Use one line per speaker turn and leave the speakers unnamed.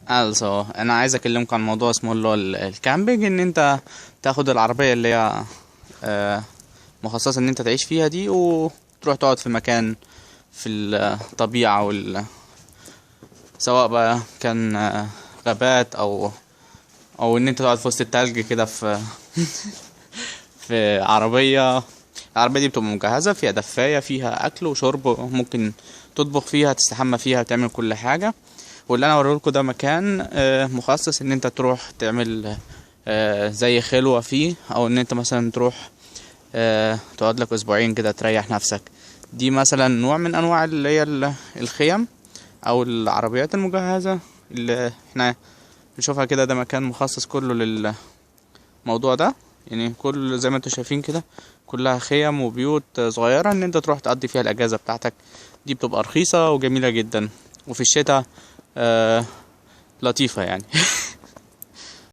Alltså انا عايز اكلمكم عن موضوع اسمه اللي هو ال camping، ان انت تاخد العربية اللي هي مخصصة ان انت تعيش فيها دي، وتروح تقعد في مكان في الطبيعة سواء بقى كان غابات او ان انت تقعد في وسط التلج كده في عربية. العربية دي بتبقى مجهزة، فيها دفاية، فيها اكل وشرب، ممكن تطبخ فيها، تستحمى فيها، تعمل كل حاجة. واللي انا اوريه لكم ده مكان مخصص ان انت تروح تعمل زي خلوة فيه، او ان انت مثلا تروح تقعد لك اسبوعين كده تريح نفسك. دي مثلا نوع من انواع اللي هي الخيم او العربيات المجهزة اللي احنا بنشوفها كده. ده مكان مخصص كله للموضوع ده، كل زي ما انتم شايفين كده كلها خيم وبيوت صغيرة ان انت تروح تقضي فيها الاجازة بتاعتك. دي بتبقى رخيصة وجميلة جدا، وفي الشتاء لطيفة.